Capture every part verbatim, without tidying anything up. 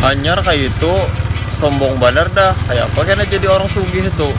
Anyar kayak itu, sombong banar dah. Kayak apa kena jadi orang sugih itu?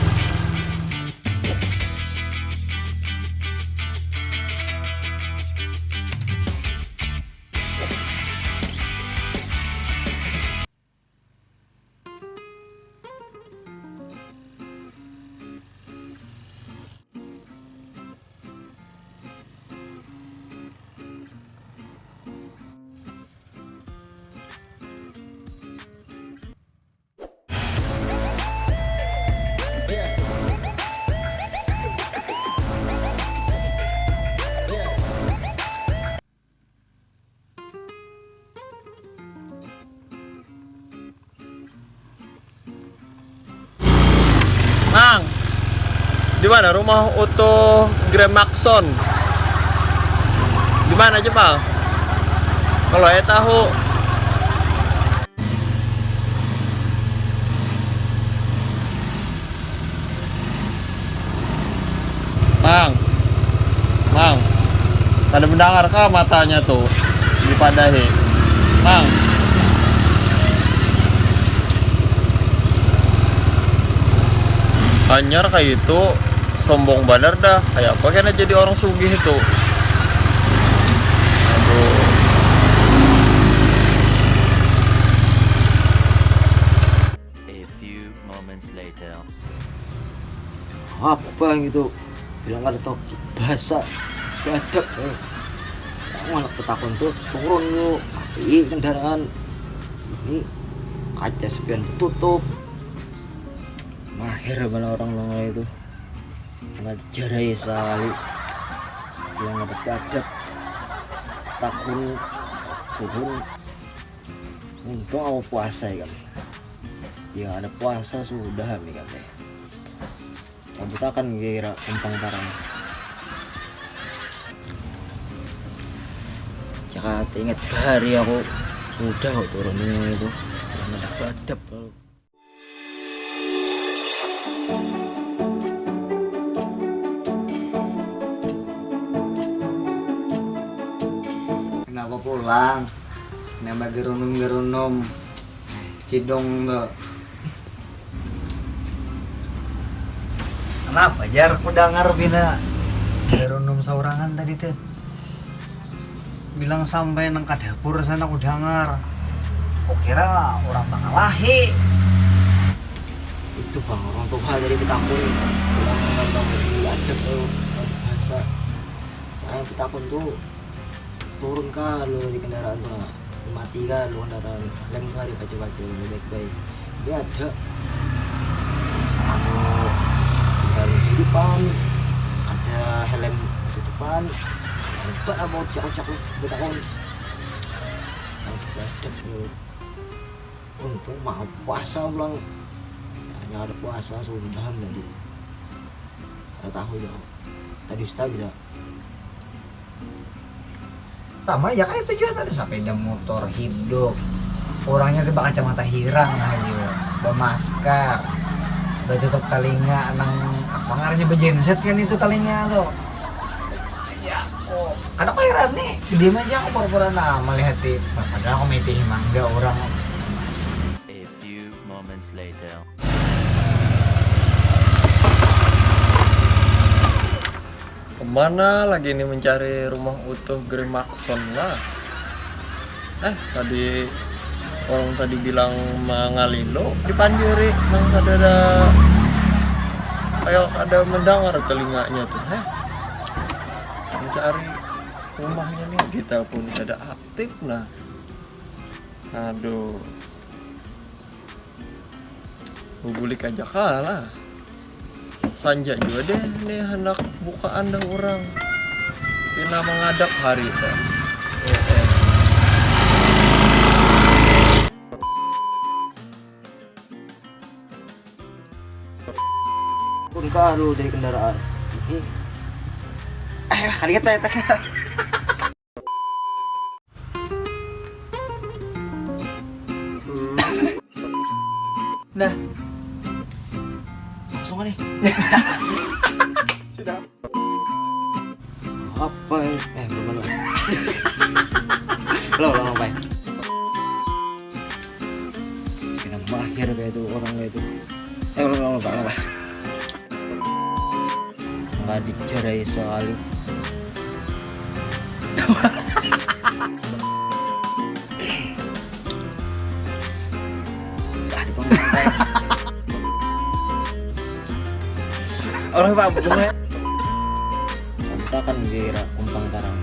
Mang, di mana rumah Utuh Gremakson? Di mana aja, Pal? Kalau saya tahu. Mang, Mang, kada mendengar kah matanya tuh dipadahi, Mang? Anyar kayak itu, sombong banar dah. Kayak apa kena jadi orang sugih itu? Aduh. A few moments later. Apa gitu, bilang kada tahu bahasa, badak. Eh. Aku anak petakon tuh turun lu, mati kendaraan ini, kaca spion tertutup. Mahir mana orang nongol itu, karena dijarai sekali, bilang ada badak, takun turun. Untung aku puasa ya kan. Ya ada puasa sudah kami kan teh. Kabutakan kira kumpang parang. Jaka ingat bahari aku sudah kok turunnya itu. Jangan ada badap kalau. Kenapa pulang? Nambah gerunum-gerunum hidung tu. Kenapa jar ku dangar pina gerunum saurangan tadi tu? Bilang sampai nang ka dapur sana ku dangar. Ku kira urang bakalahi. Itu bang, urang tuha tadi betakun. Bilang nang ka dapur ada tu bahasa. Nah, betakun tu turun ka lu di kendaraan tu. Mati ka lu kendaraan, lem ka di pacu-pacu, baik-baik. Dia ada anu, dari hidupan, ada helm tutupan, hebat apa ucak-ucak lu betakun. Nah, kita ada lu. Untung mau puasa pulang. Hanya ada puasa sudah tadi. Ada tahu ya. Tadi ustaz bisa. Sama ya kayak itu juga tadi, sepeda motor hidup, orangnya tuh berkacamata hirang aja, bermasker, bertutup telinga nang apa ngarannya, bergenset kan itu telinga tuh. Ya kok kada kairan nih, diam aja aku pura-pura nah melihat, padahal aku metihi mangga orang. A few moments later. Kemana lagi nih mencari rumah utuh Grimakson lah? Eh, tadi orang tadi bilang mangalilo di pandiri nang kada ada, kayak kada mendengar telinganya tuh, heh. Mencari rumahnya nih kita pun kada aktif nah. Aduh. Bubulik aja kalah. Sanja jua deh nih handak bukaan dah urang. Pina mangadap hari dah. Pun kah dulu dari kendaraan ini. Eh, kaget lah ya. Dah. Langsung nih. Sudah. Apa ya? Eh, belum belum. Belum belum apa ya? Mahir kayak itu orang kayak itu. Eh, ulang, ulang, ulang, ulang. Nggak dicerai soalnya. Ah, di panggung. Orang Pak Bung ya. Kita akan gira kumpang tarang.